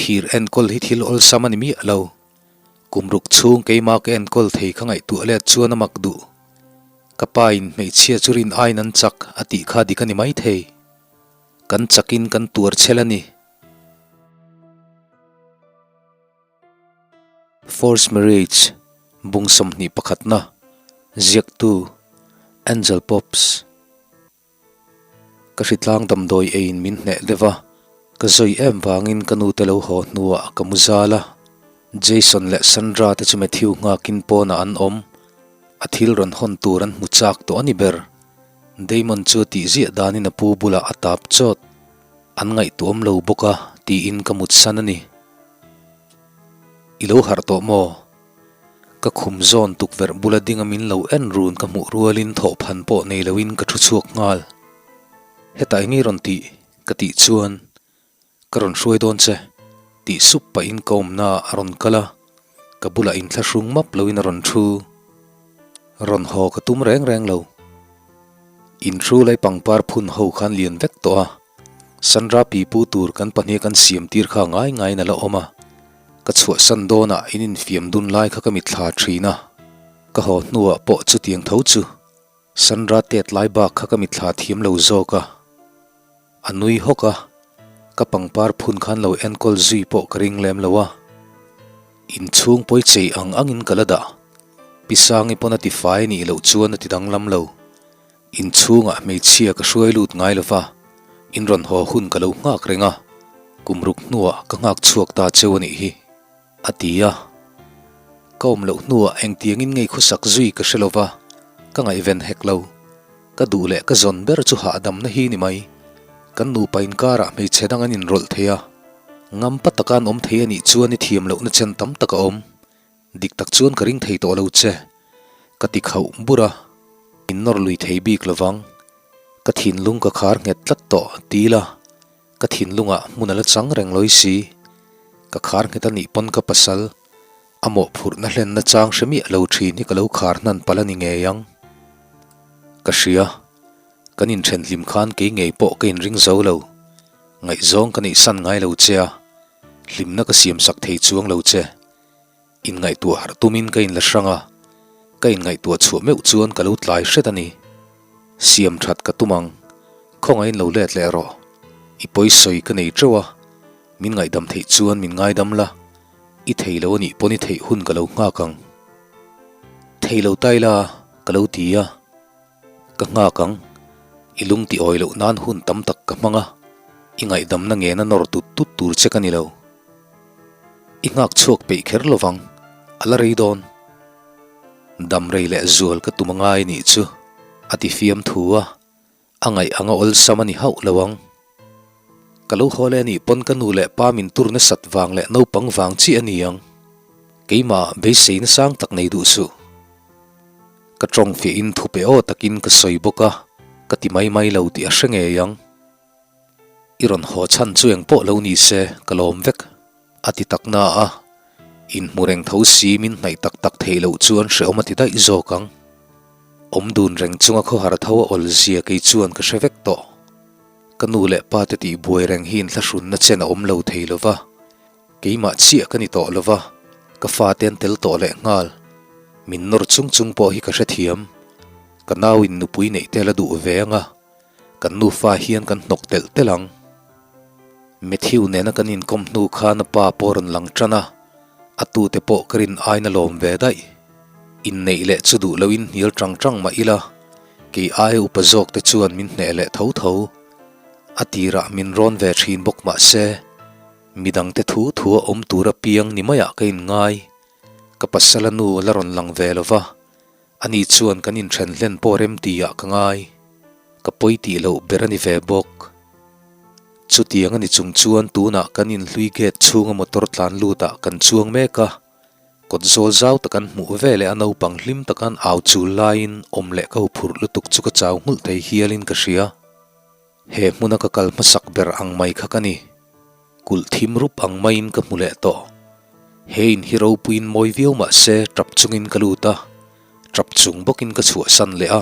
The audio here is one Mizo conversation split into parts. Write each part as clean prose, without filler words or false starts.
Phir enkawl hi thil awlsam a ni miah lo. Kum ruk chhung keimah ka enkawl thei kha ngaihtuah let chuan a mak duh. Ka pa in hmeichhia chu rin aiin an chak a tih kha dik a ni maithei. Kan chakin kan tuar chhel a ni. Forced Marriage, Bung 21na, Ziaktu, Angel Pops. Ka hritlang damdawi eiin min hneh deuh a, ka zawi em vangin ka nute lo haw hnuah ka mu zal a. Jason leh Sandra te chu Matthew nghakin pawnah an awm, a thil rawn hawn tur an hmu chak tawh a ni ber. Damon chu a tih ziah danin a pu bulah a tap chawt. An ngaihtuahawm lo bawk a tiin ka mutsan a ni. I lo harh tawh maw? Ka khum zawn tukverh bula dinga min lo en run ka hmuh rualin thawhphan pawh nei loin ka thu chhuak nghal. Hetah eng i rawn tih? ka tih chuan ka rawn hruai dawn che tih sup pahin ka awmna ah a rawn kal a, ka bulah inthlahrung map loin a rawn thu. Rawn haw ka tum reng reng lo. Inhru lai pangpar phun ho khan lian vek tawh a. Sandra pipu tur kan pahnih kan siam tir kha ngai ngaiin a la awm a, ka chhuahsan dawnah in infiam dun lai kha ka mitthla thin a, ka haw hnuah pawh chutiang tho chu Sandra tet lai bak kha ka mitthla thiam lo zawk a, a nui hawk a, ka pangpar phun khan lo enkawl zui pawh ka ring lem lo a, inchhung pawi chei ang angin ka la dah, Pi Sangi pawn a ti fai nih loh chuan a ti danglam lo. Inchhungah hmeichhia ka hruai lut ngai lova, in rawn haw hun ka lo nghak reng a, kum ruk hnuah ka nghak chhuak ta cheu a nih hi, a ti a. Ka awm loh hnuah engtiangin ngei khawsak zui ka hre lova, ka ngaihven hek lo. Ka duh leh ka zawn ber chu hahdamna hi ni mai. Kan nupa inkarah hmeichhe dang an inrawlh thei a, ngampa taka an awm thei a nih chuan i thiam lohna chen tam tak a awm. Dik tak chuan ka ring thei tawh lo che, ka ti khauh bur a, min nawr lui thei bik lovang. Ka thinlung ka khar nghet tlat tawh ti ila, ka thinlungah hmun a la chang reng lawi si. Ka khar nghet a nih pawn ka pasal, a mawhphurhna hlenna chang hre miah lo thin hi ka lo khar hnan palh a ni ngei ang. Ka hria, kan inthen hlim khan kei ngei pawh ka inring zo lo. Ngaihzawng ka neihsan ngai lo che a, hlimna ka siamsak thei chuang lo che. Inngaihtuah harh tumin ka inla hrang a, ka inngaihtuah chhuah meuh chuan ka lo tlai hret a ni. Siam that ka tum ang, khawngaihin lo let leh rawh. I pawi sawi ka nei teuh a, min ngaihdam theih chuan min ngaidam la, i thei lo a nih pawn i theih hun ka lo nghak ang. Thei lo tai la, ka lo ti a. Ka nghak ang, i lung ti awi loh nan hun tam tak ka hmang a, i ngaihdamna ngena nawr tut tut tur che ka ni lo. I nghak chhuak peih kher lovang, a la rei dawn. Dam rei leh zual ka tum angai nih chu, a ti fiam thu a, a ngaih anga awlsam a ni hauh lo ang. Ka lo haw leh anih pawn ka nu leh pa min tur nasat vang leh naupang vang chiah a ni ang. Keimah beiseina sang tak nei duh suh. Ka tawng fiahin thu pe aw takin ka sawi bawk a, ka ti mai mai lo tih a hre ngei ang. I rawn haw chhan chu eng pawh lo ni se, ka lawm vek, a ti tak na a. Inhmu reng tho si min hnaih tak tak theih loh chuan hrehawm a ti daih zawk ang. Awm dun reng chunga khawhar tho a awl zia kei chuan ka hre vek tawh. Ka nu leh pa te tih buai reng hi inthlahrunna chen a awm lo thei lo va. Keimah chiah ka ni tawh lo va, ka fate an tel tawh leh nghal. Min nawr chung chung pawh hi ka hrethiam. Ka nauin nupui neih te la duh ve ang a, kan nufa hian kan hnawk telh telh ang. Matthew nena kan inkawm hnu khan a pa pawh rawn lang tan a, a tute pawh ka rin aina lawm ve daih. Inneih leh chu duh loin hnial tang tang mah ila, kei aia upa zawk te chuan min hneh leh tho tho. A tirah min rawn ve thin bawk mah se, Midangte thu thu a awm tur apiang ni maiah ka inngai. Ka pasal a nu la rawn lang ve lo va, ani chuan kan inthen hlen pawh remti ah ka ngai. Ka pawi tih loh ber a ni ve bawk. Chutiang a ni chung chuan tunah kan inhlui gate chhunga motor tlan lutah kan chuang mek a, kawt zawl zau tak an hmuh ve leh a naupang hlim taka an au chul laiin awm leh ka huphurh lutuk chu ka chau nghulh thei hialin ka hria. He hmuna ka kal hmasak ber ang mai kha ka ni. Kulh thim rup ang maiin ka hmu leh tawh. He in hi ropuiin mawi viau mah se tap chungin ka lut a, tap chung bawkin ka chhuahsan leh a.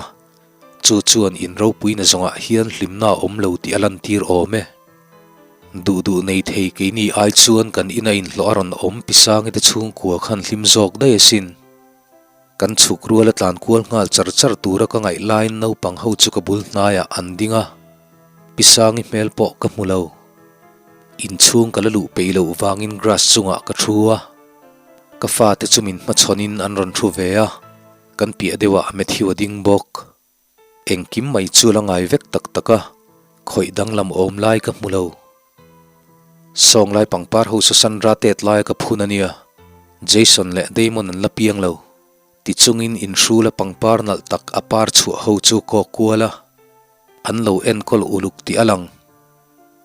Chu chuan in ropuina zawngah hian hlimna a awm lo tih a lantir awm e. Duh duh nei thei keini ai chuan kan ina inhlawh a rawn awm Pi Sangi te chhungkua khan hlim zawk daih asin. Kan chhuk rual a tlan kual nghal char char tura ka ngaih laiin naupang ho chu ka bul hnaiah an ding a, Pi Sangi hmel pawh ka hmu lo. Inchhung ka la luh peih loh vangin grass chungah ka thu a, ka fate chu min hmachhawnin an rawn thu ve a, kan piah deuhah Matthew a ding bawk. Engkim mai chu la ngai vek tak tak a, khawih danglam awm lai ka hmu lo. Sawnglai pangpar ho saw Sandra tet laia ka phun a nia, Jason leh Damon an la piang lo. Ti chungin inhrula pangpar nalh tak a par chhuah ho chu kawk kual a, an lo enkawl uluk tih a lang.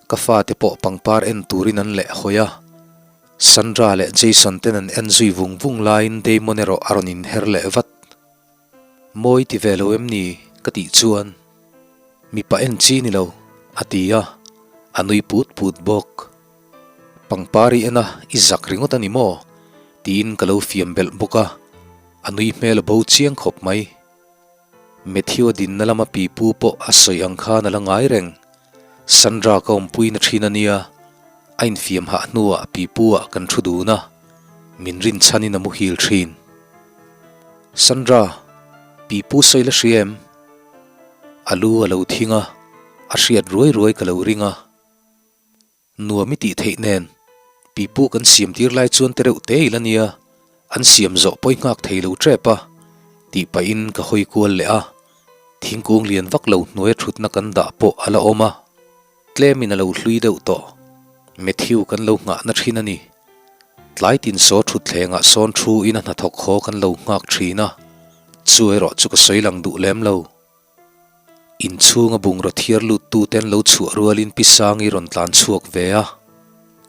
Ka fate pawh pangpar en turin an leh hawi a, Sandra leh Jason ten an en zui vung vung laiin Damon erawh a rawn inher leh vat. Mawi ti ve lo em ni? ka tih chuan, Mipa en chi ni lo, a ti a, a nui put put bawk. Pangpar i en a, i zak ringawt a ni maw? tiin ka lo fiam belh bawk a, a nui hmel a bo chiang khawp mai. Matthew-a dinna lama pipu pawh a sawi ang khan a la ngai reng. Sandra ka awmpuina thin a nia, a infiam hah hnuah pipu-ah kan thu dun a, min rinchhanin a muhil thin. Sandra, pipu sawi la hria em? A lu a lo thing a, a hriat ruai ruai ka lo ring a. Nuam i tih theih nen, pipu kan siam tir lai chuan te reuh te ila nia, an siam zawh pawi nghak thei lo tep a, tih pahin ka hawi kual leh a, thingkung lian vak lo hnuaia thutna kan dah pawh a la awm a, tlemin a lo hlui deuh tawh. Matthew kan lo nghahna thin a ni. Tlai tin saw thutthlengah sawn thu in a hnathawk haw kan lo nghak thin a, chu erawh chu ka sawi lang duh lem lo. Inchhunga bungraw thiar lut tu ten lo chhuah rualin Pi Sangi rawn tlan chhuak ve a,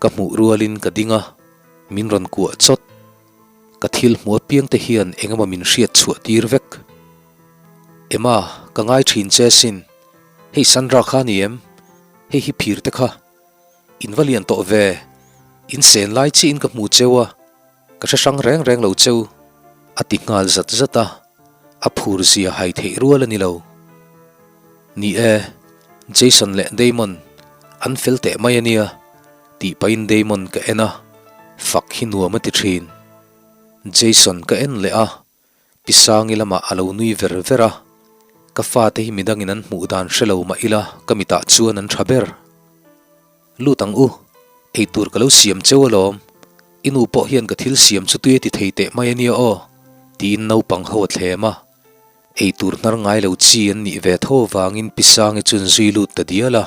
ka hmuh rualin ka ding a, min rawn kuah chawt. Ka thil hmuh apiang te hian engemaw min hriat chhuah tir vek. Emma, ka ngai thin che sin. Hei Sandra kha ni em? Hei hi phir te kha. In va lian tawh ve, in sen lai chiah in ka hmu cheu a, ka hre hrang reng reng lo cheu, a ti nghal zat zat a, a phur zia hai theih rual a ni lo. Ni e, Jason leh Damon an fel teh mai a nia, tih pahin Damon ka en a, fak hi nuam a ti thin. Jason ka en leh a, Pi Sangi lamah a lo nui ver ver a, ka fate hi midangin an hmuh dan hre lo mah ila ka mitah chuan an tha ber. Lut ang u, eitur ka lo siam cheu alawm, i nu pawh hian ka thil siam chu tui a ti thei teh mai a nia aw, tiin naupang ho a thlem a. Eitur hnar ngai lo chi an nih ve tho avangin Pi Sangi chu an zui lut ta dial a.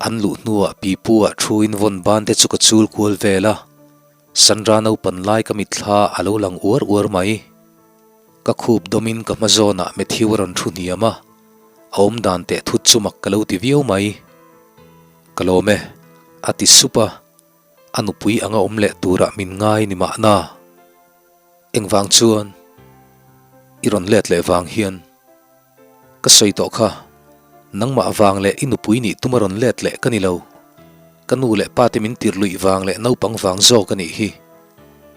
An luh hnuah pipu ah thu in vawn ban te chu ka chul kual vel a. Sandra naupan lai ka mitthla a lo lang uar uar mai. Ka khup dawmin ka hma zawnah Matthew a rawn thu hniam a, a awm dan teh thut chu mak ka lo ti viau mai. Ka lawm e, a ti sup a, a nupui anga awm leh turah min ngai ni mahna. Engvang chuan i rawn let leh vang hian Ka sawi tawh kha, nangmah vang leh i nupui nih tum a rawn let leh ka ni lo. Ka nu leh pa te min tirh luih vang leh naupang vang zawk a nih hi.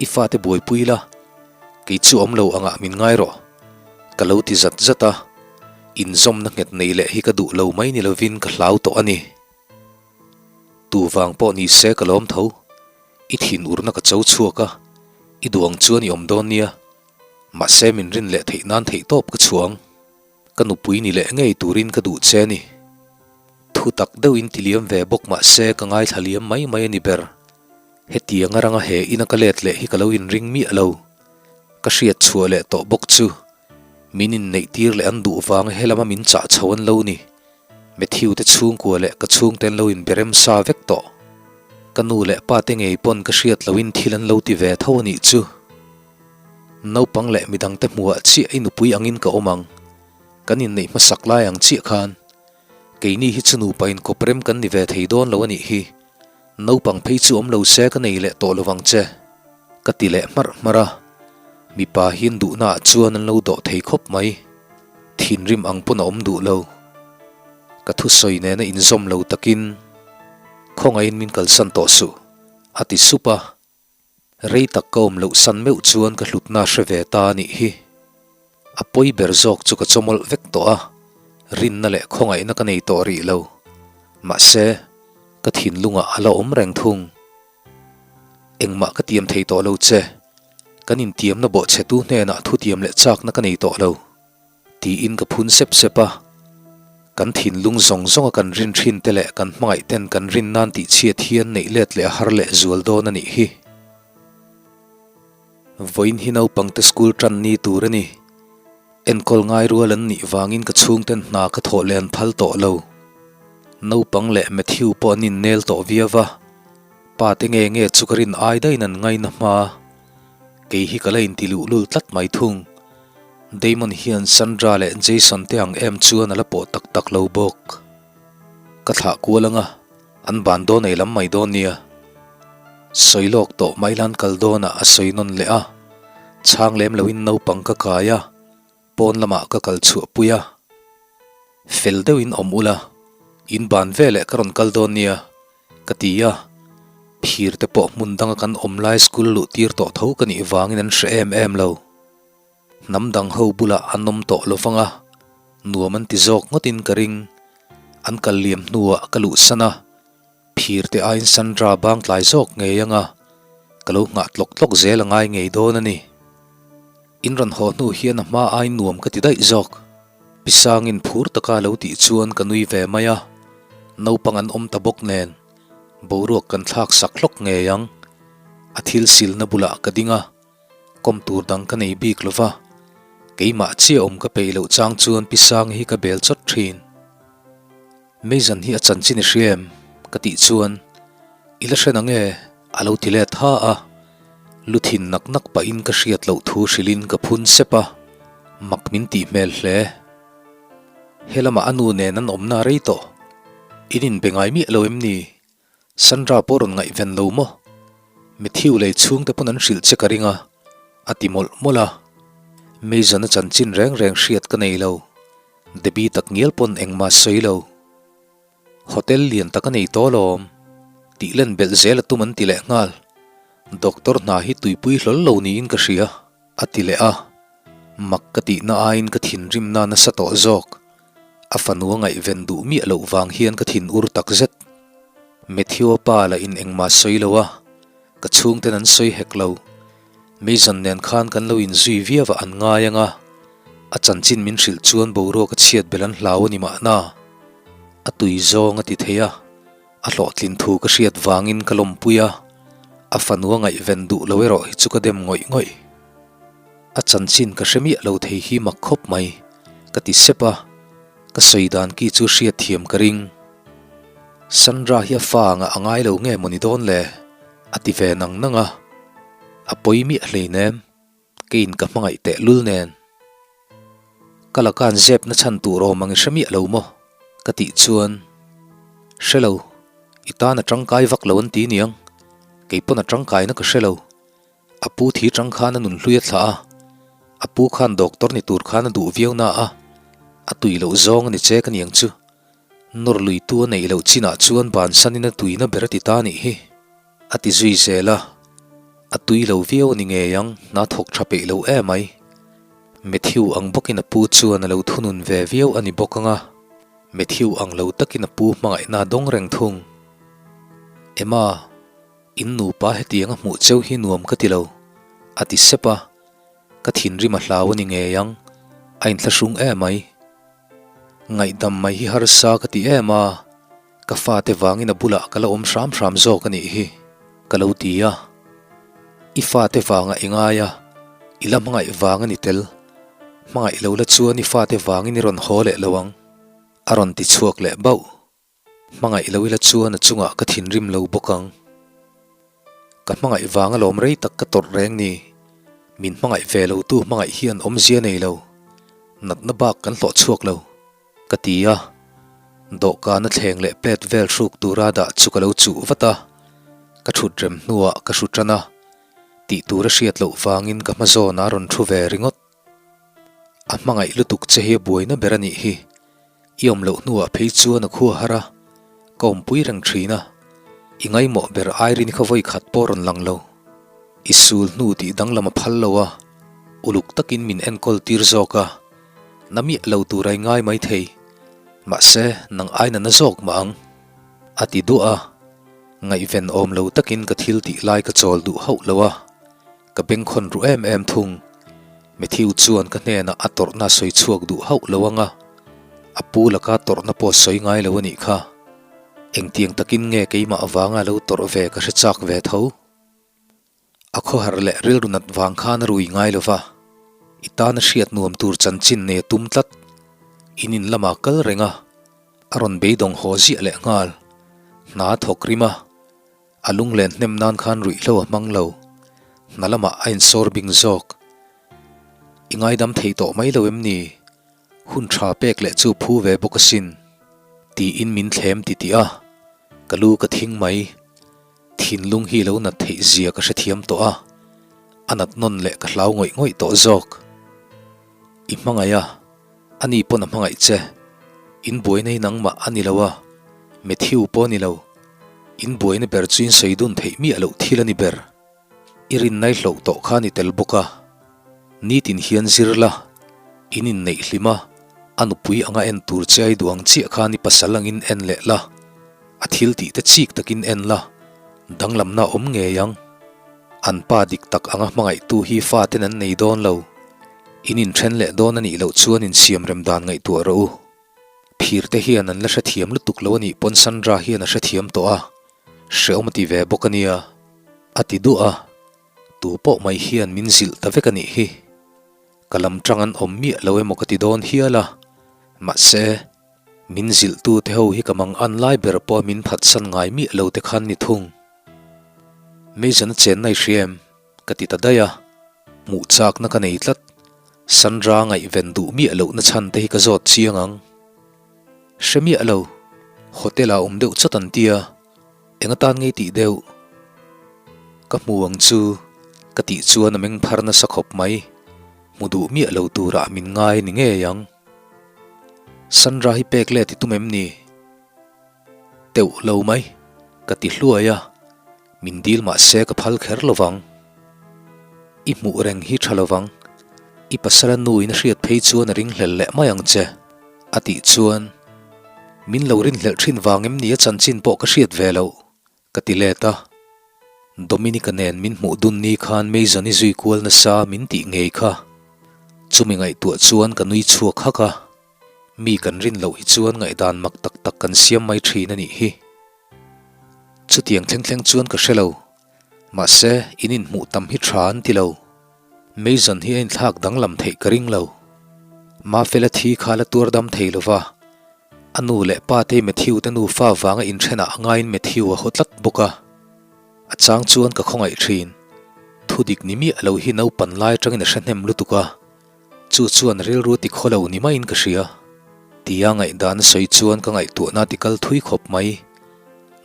I fate buaipui la, kei chu awm lo angah min ngai rawh. Ka lo ti zat zat a, inzawmna nghet nei leh hi ka duh lo mai ni lovin ka hlau tawh a ni. Tu vang pawh ni se ka lawm tho, i thinurna ka cho chhuak a, i duang chuan i awm dawn nia. Mahse min rin leh theih nan theih tawp ka chhuang. Ka nupui ni leh ngei turin ka duh che ni. Thu tak deuhin ti liam ve bawk mahse ka ngaithla liam mai mai a ni ber. Hetiang a ranga he ina ka let leh hi ka lo inring miah lo. Ka hriat chhuah leh tawh bawk chu. Min inneih tir leh an duh vang helama min chah chho an lo ni. Matthew te chhungkua leh ka chhungte an lo inberem sa vek tawh. Ka nu leh pa te ngei pawn ka hriat lohin thil an lo ti ve tho a nih chu. Naupang leh midangte hmuhah chiah i nupui angin ka awm ang. Kan inneih hmasak lai ang chiah khan. Keini hi chu nupa inkawp rem kan ni ve thei dawn lo a nih hi. Naupang phei chu awm lo se ka nei leh tawh lovang che. Ka ti leh hmarh hmarh a. Mipa hian duhnaah chuan an lo dawh thei khawp mai. Thinrim ang pawn a awm duh lo. Ka thusawi nena inzawm lo takin, Khawngaihin min kalsan tawh suh, a ti sup a. Rei tak ka awm loh san meuh chuan ka hlutna hre ve ta a nih hi. A pawi ber zawk chu ka chawmawlh vek tawh a, rinna leh khawngaihna ka nei tawh rih lo. Mahse, Ka thinlungah a la awm reng thung. Engmah ka tiam thei tawh lo che. Kan intiamna bawhchhetu hnenah thutiam leh chakna ka nei tawh lo. Tiin ka phun sep sep a. Kan thinlung zawng zawnga kan rin thin te leh kan hmangaih ten kan rin nan tih chhiat hian neih let leh a har leh zual dawn a nih hi. Vawiin hi naupangte school tan ni tur a ni. Enkawl ngai rual an nih vangin ka chhungten hna ka thawh leh an phal tawh lo. Naupang leh Matthew pawh an innel tawh viau va, pa te nge nge chu ka rin ai daihin an ngaina hma. Kei hi ka la inti luhlul tlat mai thung. Damon hian Sandra leh Jason te ang em chuan a la pawh tak tak lo bawk. Ka thlah kual anga. An ban dawn ei lam mai dawn nia. Sawi lawk tawh mai lan kal dawnah a sawi nawn leh a. Chhang lem loin naupang ka kai a, pawn lamah ka kal chhuah pui a. Fel deuhin awm ula, in ban veleh ka rawn kal dawn nia, ka ti a. Phir te pawh hmun danga kan awm lai school luh tir tawh tho ka nih vangin an hre em em lo. Hnam dang ho bulah an awm tawh lo vang a, nuam an ti zawk ngawtin ka ring. An kal liam hnuah ka luhsan a, phir te aiin Sandra bang tlai zawk ngei ang a, ka lo nghah tlawk tlawk zel a ngai ngei dawn a ni. In rawn haw hnu hian a hma aiin nuam ka ti daih zawk. Pi Sangin phur taka lo tih chuan ka nui ve mai a, naupang an awm ta bawk nen, boruak kan thlak sak hlawk ngei ang. A thil silna bulah ka ding a. Kawm tur dang ka nei bik lo va, keimah chiah awm ka peih loh chang chuan Pi Sangi hi ka bel chawt thin. Meizan hi a chanchin i hria em? ka tih chuan, I la hre nang e, a lo ti let ha a. Lu thin nak nak pahin ka hriat loh thu hrilhin ka phun sep a, mak min tih hmel hle. He lamah a nu nen an awmna rei tawh. In inbe ngai miah lo em ni? Sandra pawh rawn ngaihven lo maw? Matthew lei chhungte pawn an hrilh che ka ring a, a ti mawlh mawlh a. Mason-a chanchin reng reng hriat ka nei lo. Debbie tak ngial pawn engmah sawi lo. Hotel lian tak a nei tawh alawm. Tih len belh zel a tum an ti leh nghal. Doctor hna hi tuipui hlawl lo niin ka hria, a ti leh a. Mak ka tihna aiin ka thinrimna nasa tawh zawk. A fanu a ngaihven duh miah loh vang hian ka thin ur tak zet. Matthew-a pa lah in engmah sawi lo a, ka chhungten an sawi hek lo. Mason nen khan kan lo inzui viau a an ngai ang a, a chanchin min hrilh chuan boruak a chhiat belh an hlau a ni mahna. A tui zawng a ti thei a, a hlawhtlin thu ka hriat vangin ka lawmpui a, a fanu a ngaihven duh lo erawh hi chu ka dem ngawih ngawih. A chanchin ka hre miah lo thei hi mak khawp mai, ka ti sep a, ka sawi dan ki chu hriat thiam ka ring. Sandra hi a fa angah a ngai lo nge maw ni dawn le? a ti ve nang nang a, a pawi miah hleinem, keiin ka hmangaih teh lul nen. Ka laka'n zep na chhan tur awm ang i hre miah lo maw? ka tih chuan, Hre lo, i tan a tangkai vak lo an ti niang, kei pawn a tangkaina ka hre lo. A pu thi tang khan a nun hlui a thlah a, a pu khan doctor ni tur khan a duh viau na a, a tui loh zawng a ni che ka niang chu. Nawr lui tu a neih loh chinah chuan bansanin a tuina ber a ti ta nih hi. A ti zui zel a, a tui lo viau a ni ngei ang, hna thawk tha peih lo emai. Matthew ang bawkin a pu chuan a lo thunun ve viau a ni bawk ang a, Matthew ang lo takin a pu hmangaihna a dawng reng thung. Emma. In nupa hetiang a hmuh cheu hi nuam ka ti lo, a ti sep a, ka thinrim a hlau a ni ngei ang, a inthlahrung em mai. Ngaihdam mai hi harsa ka ti em a, ka fate vangin a bulah ka la awm hram hram zawk a nih hi, ka lo ti a. I fate vanga i ngai a, i la hmangaih vang a ni tel, hmangaih lo la chuan i fate vangin i rawn haw leh lo ang, a rawn ti chhuak leh bauh. Hmangaih lo ila chuan a chungah ka thinrim lo bawk ang. Ka hmangaih vang alawm rei tak ka tawrh reng ni. Min hmangaih ve lo tu hmangaih hian awmzia nei lo. Natna bak kan hlawh chhuak lo. Ka ti a. Dawhkan a thleng leh plate vel hruk tura dah chu ka lo chuh vat a. Ka thut rem hnuah ka hru tan a. Tih tur a hriat loh vangin ka hma zawn a rawn thu ve ringawt. A hmangaih lutuk che hi a buaina ber a nih hi. I awm loh hnuah phei chuan a khua har a, ka awmpui reng thin a, i ngaimawh ber Irene kha vawi khat pawh rawn lang lo. I sul hnu tih danglam a phal lo a, uluk takin min enkawl tir zawk a, na miah lo tur a i ngai mai thei, mahse nang aina na zawk mah ang, a ti duah a. Ngaihven awm lo takin ka thil tih lai ka chawl duh hauh lo a, ka bengkhawn ru em em thung. Matthew chuan ka hnenah a tawrhna sawi chhuak duh hauh lo anga, a pu laka tawrhna pawh sawi ngai lo a nih kha. Engtiang takin nge keimah avanga lo tawrh ve ka hre chak ve tho. A khawhar leh rilru nat vang khan a rui ngai lo va, i tana hriat nuam tur chanchin nei a tum tlat. In in lamah kal reng a, a rawn beidawng haw ziah leh nghal. Hna a thawk rim a, a lunglen hnem nan khan ruihhlo a hmang lo. Hna lamah a insawr bing zawk. I ngaidam thei tawh mai lo em ni? Hun tha pek leh chu phu ve bawk asin, tiin min thlem titih a, ka lu ka thing mai. Thinlung hi lo nat theih zia ka hrethiam tawh a, a nat nawn leh ka hlau ngawih ngawih tawh zawk. I hmangaih a, ani pawn a hmangaih che. In buaina hi nangmah a ni lo a, Matthew pawh a ni lo. In buaina ber chu in sawi dun theih miah loh thil a ni ber. I rinna i hloh tawh kha a ni tel bawk a, nitin hian zir la, in inneih hlim a, a nupui anga en tur che a i duh ang chiah khan i pasal angin en leh la, a thil tih te chik takin en la, danglamna a awm ngei ang. An pa dik tak anga hmangaihtu hi faten an nei dawn lo, in inthen leh dawn a nih loh chuan insiamrem dan ngaihtuah rawh u. Phir te hian an la hrethiam lutuk lo a nih pawn Sandra hian a hrethiam tawh a, hrehawm a ti ve bawk a nia. A ti duah a, tu pawh mai hian min zilh ta vek a nih hi. Ka lam tang an awm miah lo emaw ka ti dawn hial a, mahse, min zilh tu te ho hi ka mang an lai ber pawh a min phatsan ngai miah lo te khan ni thung. Mason a chenna i hria em? Ka ti ta daih a, hmuh chakna ka nei tlat. Sandra ngaihven duh miah lohna chhan te hi ka zawt chiang ang. Hre miah lo, hotel ah awm deuh chawt an tia, eng atan ngei tih deuh? Ka hmu ang chu ka tih chuan a meng phar nasa khawp mai, hmu duh miah lo turah min ngai ni ngei ang. Sandra hi pek let i tum em ni? Teuh lo mai, ka ti hluai a, min dil mah se ka phal kher lo vang. I hmuh reng hi tha lo vang, i pasala nu in a hriat phei chuan a ringhlel leh mai ang che, a tih chuan min lo rinhlelh thin vang em ni a chanchin pawh ka hriat ve loh, ka ti let a. Dominica nen min hmuh dun ni khan Mason i zui kual nasa min tih ngei kha. Chumi ngaihtuah chuan ka nui chhuak hak a. Mi kan rin loh hi chuan ngaihdan mak tak tak kan siam mai thin a nih hi. Chutiang thleng thleng chuan ka hre lo. Mahse, in inhmuh tam hi tha an ti lo. Mason hi a inthlak danglam theih ka ring lo. Mafela thi kha la tuar dam thei lo va. A nu leh pa te Matthew te nufa vanga inthenah a ngaiin Matthew a haw tlat bawk a. A chang chuan ka khawngaih thin. Thudik ni miah lo hi naupan lai atangin a hre hnem lutuk a. Chu chuan rilru ti khaw lo ni maiin ka hria. Tia ngaihdan a sawi chuan ka ngaihtuahna ti kal thui khawp mai.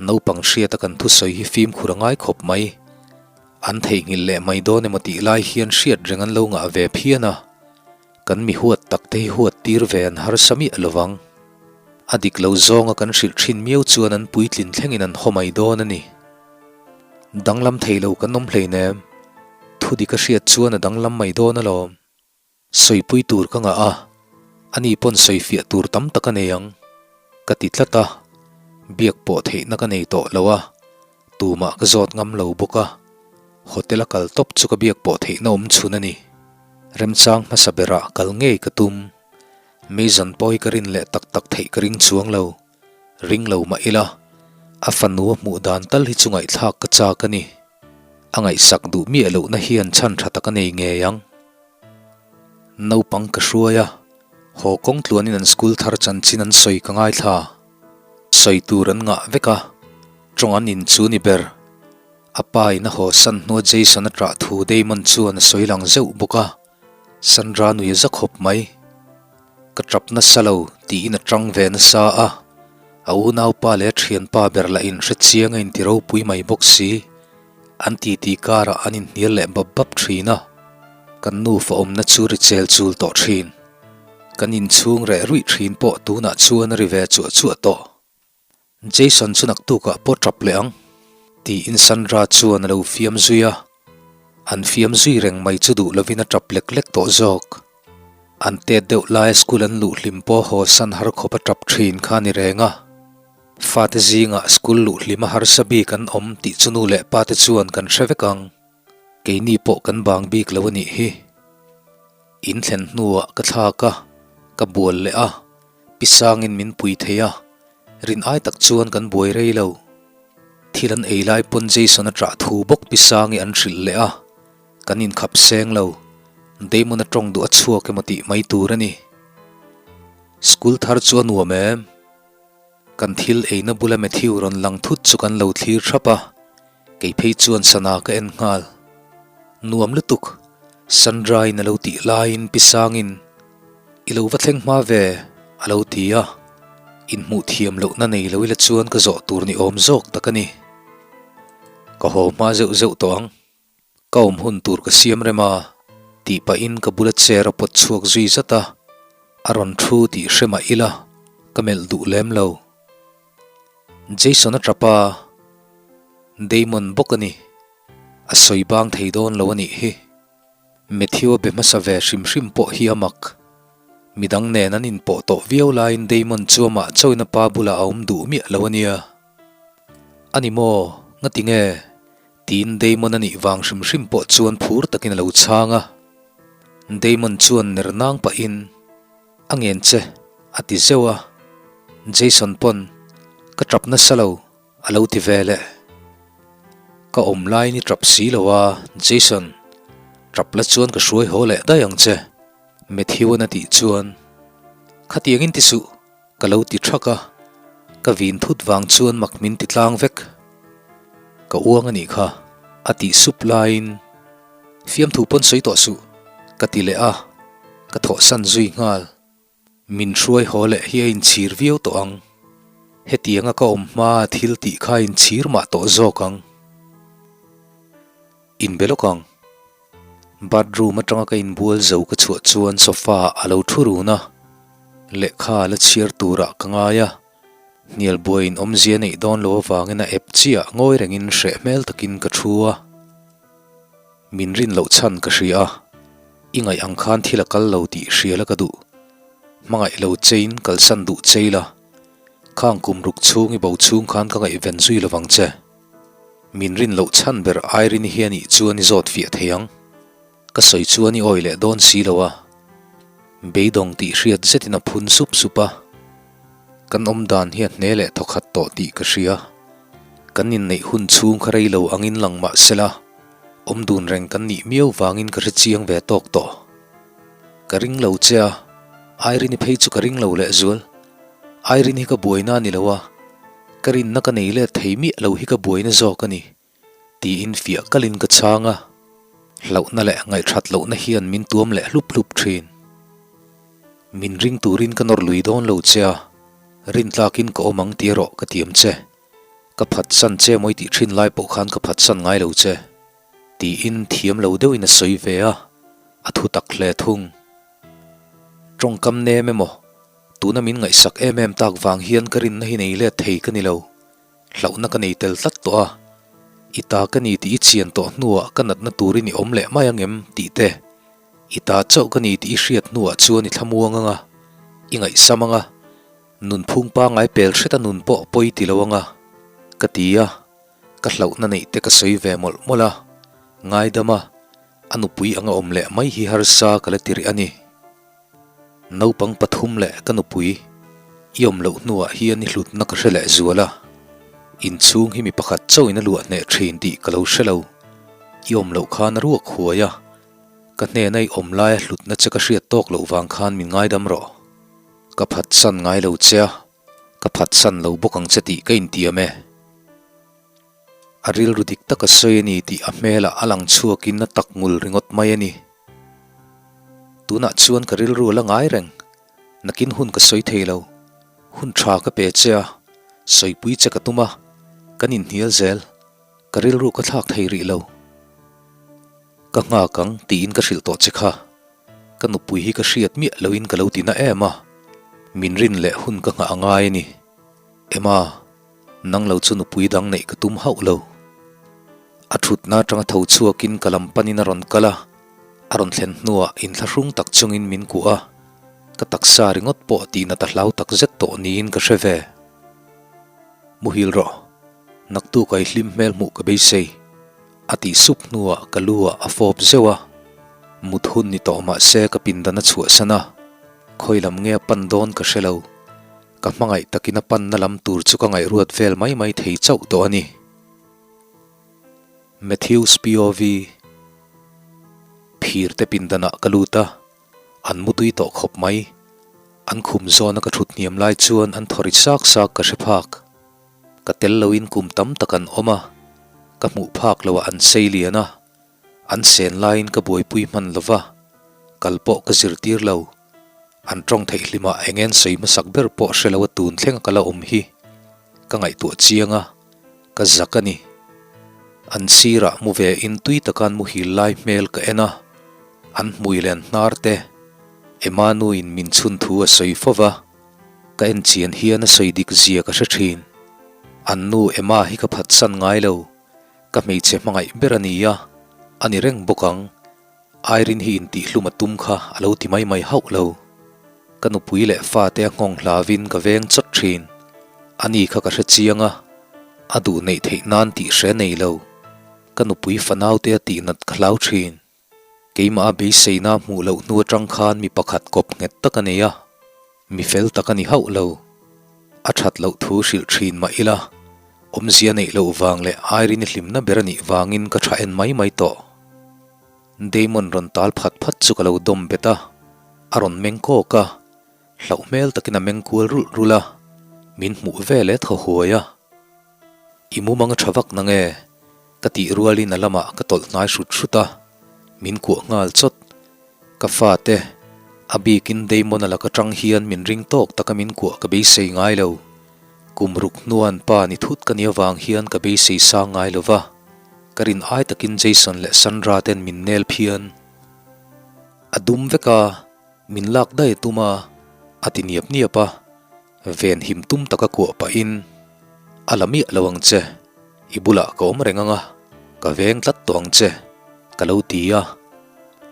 Naupang hriata kan thusawi hi fimkhur a ngai khawp mai. An theihnghilh leh mai dawn emaw tih lai hian hriat reng an lo ngah ve phian a. Kan mi huat tak te hi huat tir ve an harsa miah lovang. A dik lo zawnga kan hrilh thin miau chuan an puitlin thlengin an haw mai dawn a ni. Danglam thei lo kan awm hleinem. Thudik a hriat chuan a danglam mai dawn alawm. Sawipui tur ka ngah a, ani pawn sawifiah tur tam tak a nei ang. Ka ti tlat a, biak pawh theihna ka nei tawh lo a, tumah ka zawt ngam lo bawk a, hotel a kal tawp chu ka biak pawh theihna awm chhun a ni. Remchang hmasa berah kal ngei ka tum. Mason pawh hi ka rin leh tak tak theih ka ring chuang lo. Ring lo mah ila, a fanu a hmuh dan tal hi chu ngaihthlak ka chak a ni. A ngaihsak duh miah lohna hian chhan tha tak a nei ngei ang. Naupang ka hruai a, haw kawng tluanin an school thar chanchin an sawi ka ngaithla. Sawi tur an ngah vek a, tawng an in chu ni ber. A pa in a haw san hnua Jason a ṭah thu Damon chuan a sawi lang zeuh bawk a. Sandra nui a za khawp mai. Ka ṭap nasa lo tiin a ṭang ve nasa a, a unaupa leh a ṭhianpa ber lah inhre chiang a inti ropui mai bawk si. An titi karah an inhnial leh bap bap ṭhin a, kan nufa awmna chu ri chel chul tawh ṭhin. Kan inchhung reh ruih ṭhin pawh tunah chuan a ri ve chuah chuah tawh. Jason chu naktukah pawh tap leh ang, tiin Sandra chuan a lo fiam zui a. An fiam zui reng mai chu duh lovin a tap lek lek tawh zawk. An tet deuh laia school an luh hlim pawh haw san har khawp a tap thin kha a ni reng a. Fate zingah school luh hlima harsa bik an awm tih chu nu leh pate chuan kan hre vek ang. Keini pawh kan bang bik lo a nih hi. In thlen hnuah ka thlak a, ka bual leh a, pi sangin min pui thei a, rin ai tak chuan kan buai rei lo. Thil an ei lai pawn Jason a ṭah thu bawk pi sangi an hrilh leh a, kan inkhap seng lo. Damon a ṭawng duh a chhuak emaw tih mai tur a ni. School thar chu a nuam em? Kan thil eina bula Matthew rawn lang thut chu kan lo thlir thap a, kei phei chuan sana ka en nghal. Nuam lutuk, Sandra-in a lo tih laiin Pi Sangin, I lo va thleng hma ve, a lo ti a. Inhmuh thiam lohna nei lo ila chuan ka zawh tur ni awm zawk tak a ni. Ka haw hma zeuh zeuh tawh ang. Ka awm hun tur ka siam rem a, tih pahin ka bula chair a pawt chhuak zui zat a, a rawn thu tih hre mah ila ka melh duh lem lo. Jason a tap a, Damon bawk a ni, a sawi bang thei dawn lo a nih hi. Matthew a be hmasa ve hrim hrim pawh hi a mak. Midang nen an inpawh tawh viau laiin Damon chu amah chauhin a pa bulah a awm duh miah lo a nia. A ni maw? Ngati nge? Tiin Damon a nih vang hrim hrim pawh chuan phur takin a lo chhang a. Damon chuan ner nang pahin, A ngen che, a ti zeuh a. Jason pawn, Ka tap nasa lo, a lo ti ve leh. Ka awm laiin i tap si lo a, Jason. Tap la chuan ka hruai haw leh daih ang che, Matthew-a'n a tih chuan, Khatiangin ti suh, Ka lo ti thak a, ka vin thut vang chuan mak min ti tlang vek. Ka uang a nih kha, a tih sup laiin fiamthu pawn sawi tawh suh, ka ti leh a, ka thawhsan zui nghal. Min hruai haw leh hi a inchhir viau tawh ang. Hetianga ka awm hmaa thil tih kha a inchhir mah tawh zawk ang. Inbe lawk ang. Bathroom atanga ka inbual zo ka chhuah chuan sofa ah a lo thu run a, lehkha la chhiar turah ka ngai a, hnial buaiin awmzia neih dawn lo avangin a ep chiah ngawi rengin hreh hmel takin ka thu a. Min rin loh chhan ka hria a, i ngaih ang khan thil a kal lo tih hria la ka duh. Hmangaih lo chein kalsan duh chei la, khang kum ruk chhung i bo chhung khan ka ngaihven zui lovang che. Min rin loh chhan ber Irene hi a nih chuan i zawt fiah thei ang. Ka sawi chuan i awi leh dawn si lo a. Beidawng tih hriat zetin a phun sup sup a. Kan awm dan hi a hne leh thawkhat tawh tih ka hria. Kan inneih hun chhung kha rei lo angin lang mah sela, awm dun reng kan nih miau vangin ka hre chiang ve tawk tawh. Ka ring lo che a, Irene phei chu ka ring lo lehzual. Irene hi ka buaina a ni lo a. Ka rinna ka nei let thei miah lo hi ka buaina zawk a ni, tiin fiah kalin ka chhang a. Hlauhna leh ngaihṭhat lohna hian min tuam leh hlup hlup ṭhin. Min ring turin ka nawr lui dawn lo che a, rintlakin ka awm ang tih erawh ka tiam che. Ka phatsan che mawi tih ṭhin lai pawh khan ka phatsan ngai lo che, tiin thiam lo deuhin a sawi ve a, a thutak hle thung. Ṭawngkam nem emaw? Tuna min ngaihsak em em tak vang hian ka rinna hi nei let thei ka ni lo. Hlauhna ka nei tel tlat tawh a. I ta ka ni tih i chian tawh hnuah ka natna turin i awm leh mai ang em tih te. I ta chauh ka ni tih i hriat hnuah chuan i thlamuang ang a, i ngaihsam ang a, nunphung pangngai pel hreta nun pawh pawi ti lo ang a, ka ti a. Ka hlauhna neih te ka sawi ve mawlh mawlh a, ngaidam a, a nupui anga awm leh mai hi harsa ka la ti rih a ni. Naupang pathum leh ka nupui i awm loh hnuah hian i hlutna ka hre leh zual a, inchhung hi mi pakhat chauhin a luah hneh thin tih ka lo hre lo. I awm loh khan a ruak huai a, ka hnena i awm laia hlutna che ka hriat tawk loh vang khan min ngaidam rawh. Ka phatsan ngai lo che a, ka phatsan lo bawk ang che tih ka intiam e. A rilru dik taka sawi a ni tih a hmelah a lang chhuakin a tak ngul ringawt mai a ni. Tunah chuan ka rilru a la ngai reng, nakin hun ka sawi thei lo. Hun tha ka pe che a, sawipui che ka tum a, kan inhnial zel, ka rilru ka thlak thei rih lo. Ka nghak ang tiin ka hrilh tawh che kha, ka nupui hi ka hriat miah loin ka lo ti na em a, min rin leh hun ka nghah a ngai a ni. Emma. Nang lo chu nupui dang neih ka tum hauh lo. A thutna atanga tho chhuakin ka lam panin a rawn kal a, a rawn thlen hnuah inthlahrung tak chungin min kuah a, ka taksa ringawt pawh tihna ta hlau tak zet tawh niin ka hre ve. Muhil rawh, naktuk a i hlim hmel hmuh ka beisei, a tih sup hnuah ka lu ah a fawp zeuh a. Mut hun ni tawh mah se ka pindan a chhuahsan a, khawi lam nge a pan dawn ka hre lo. Ka hmangaih takin a panna lam tur chu ka ngaihruat vel mai mai thei chauh tawh a ni. Matthews POV, Phir te pindanah ka lut a, an mutui tawh khawp mai. An khum zawna ka thut hniam lai chuan an thaw ri sak sak ka hre phak. Ka tel loin kum tam tak an awm a, ka hmuh phak loah an sei lian a, an sen laiin ka buaipui hman lo va, kal pawh ka zirtir lo. An tawng theih hlimah eng en sawi hmasak ber pawh hre lo a tun thleng a ka la awm hi ka ngaihtuah chiang a, ka zak a ni. An sirah mu ve in tui taka an muhil lai hmel ka en a, an hmui leh an hnar te Emmanuin min chhun thu a sawi fo va, ka en chian hian a sawi dik zia ka hre thin. An nu Emma hi ka phatsan ngai lo, ka hmeichhe hmangaih ber a ni a, a ni reng bawk ang. Irene hi intihhlum a tum kha a lo ti mai mai hauh lo. Ka nupui leh fate a nghawng hlavin ka veng chawt thin. Ani kha ka hre chiang a, a duh neih theih nan tih hre nei lo. Ka nupui fanaute a tihnat ka hlau thin. Keimah a beiseina hmuh loh hnu atang khan mi pakhat kawp nghet tak a nei a, mi fel tak a ni hauh lo. A that loh thu hrilh thin mah ila, awmzia neih loh vang leh Irene hlimna ber a nih vangin ka tha en mai mai tawh. Damon rawn tal phat phat chu ka lo dawm bet a, a rawn meng kawk a, hlauh hmel takin a meng kual rulh rulh a, min hmuh vel e thaw huai a. I mumang a tha vak na nge? Ka tih rualin a lamah ka tawlh hnai hrut hrut a, min kuah nghal chawt. Ka fate, a bikin Damon a lak atang hian min ring tawk taka min kuah ka beisei ngai lo. Kum ruk hnuan pa ni thut ka nih avang hian ka beisei sang ngai lo va, ka rin ai takin Jason leh Sandra ten min nel phian. A dum vek a, min lak daih a tum a, a ti niap niap a, ven him tum taka kuah pahin, A la miah lo ang che, i bulah ka awm reng ang a, ka veng tlat tawh ang che, ka lo ti a,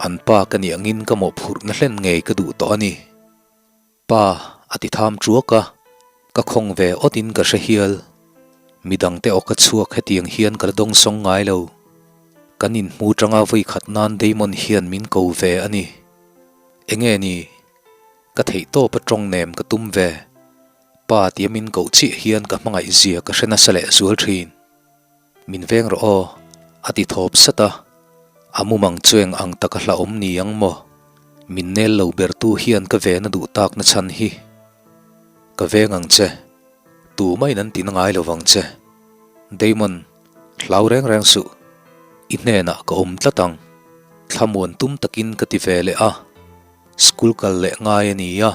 an pa ka nih angin ka mawhphurhna hlen ngei ka duh tawh a ni. Pa, a ti tham ṭuak a, ka khawng ve awtin ka hre hial. Midangte awka chhuak hetiang hian ka la dawngsawng ngai lo. Kan inhmu ṭanga vawi khat nan Damon hian min ko ve a ni. Enge ni? Ka theihtawp a ṭawng nem ka tum ve. Pa tia min koh chiah hian ka hmangaih zia ka hre nasa leh zual ṭhin. Min veng rawh aw, a ti thawp sat a. A mumang chueng ang tak a hlauhawm ni ang maw? Min nel lo bertu hian ka ven a duh tak na chhan hi. Ka veng ang che. Tumah in an ti na ngai lo vang che. Damon, hlau reng reng suh. I hnenah ka awm tlat ang. Thlamuan tum takin ka ti ve leh a. School kal leh ngai a nia.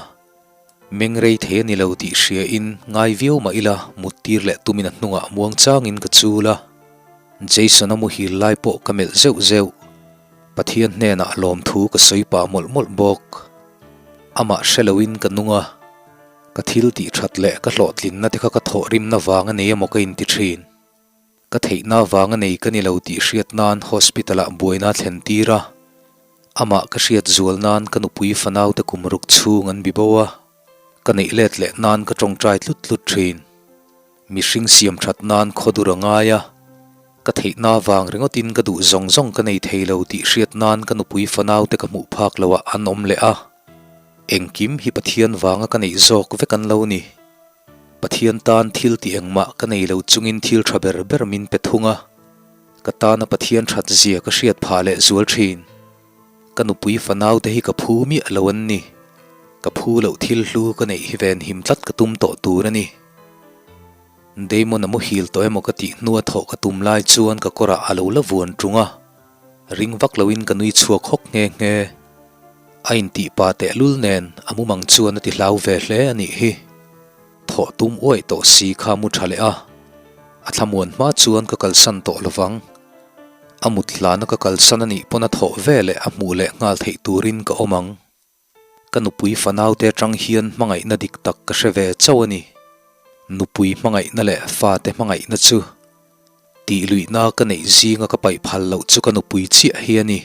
Meng rei thei a ni lo tih hria in ngai viau mah ila mut tir leh tumin a hnungah muang changin ka chul a. Jason a muhil lai pawh ka melh zeuh zeuh. Pathian hnenah lawmthu ka sawi pah mawlh mawlh bawk. Amah hre loin ka nung a, ka thil tih that leh ka hlawhtlinna te kha ka thawhrimna vang a nei emaw ka inti thin. Ka theihna vang a nei ka ni lo tih hriat nan hospital ah buaina a thlen tir a, amah ka hriat zual nan ka nupui fanau te kum ruk chhung an bi bo a, ka neih let leh nan ka tawngtai tlut tlut thin. Mihring siam that nan khaw dur a ngai a, ka theihna vang ringawt in ka duh zawng zawng ka nei thei lo tih hriat nan ka nupui fanau te ka hmuh phak lo ah an awm leh a, engkim hi Pathian vanga ka neih zawk vek an lo ni. Pathian tan thil tih engmah ka nei lo chungin thil tha ber ber min pe thung a, ka tana Pathian that zia ka hriat phah leh zual thin. Ka nupui fanau te hi ka phu miah lo an ni. Ka phu loh thil hlu ka neih hi ven him tlat ka tum tawh tur a ni. Damon a muhil tawh emaw ka tih hnua thawh ka tum lai chuan ka kawrah a lo la vuan ṭung a. Ring vak loin ka nui chhuak hawk nghe nghe. A intih pa tehlul nen a mumang chuan a ti hlau ve hle a nih hi. Thawh tum uaih tawh si kha mu tha leh a. A thlamuan hma chuan ka kalsan tawh lovang. A mut hlana ka kalsan a nih pawn a thawh ve leh a hmuh leh nghal theih turin ka awm ang. Ka nupui fanaute atang hian hmangaihna dik tak ka hre ve chauh a ni. Nupui hmangaihna leh fate hmangaihna chu tih luihna ka neih zinga ka paih phal loh chu ka nupui chiah hi a ni.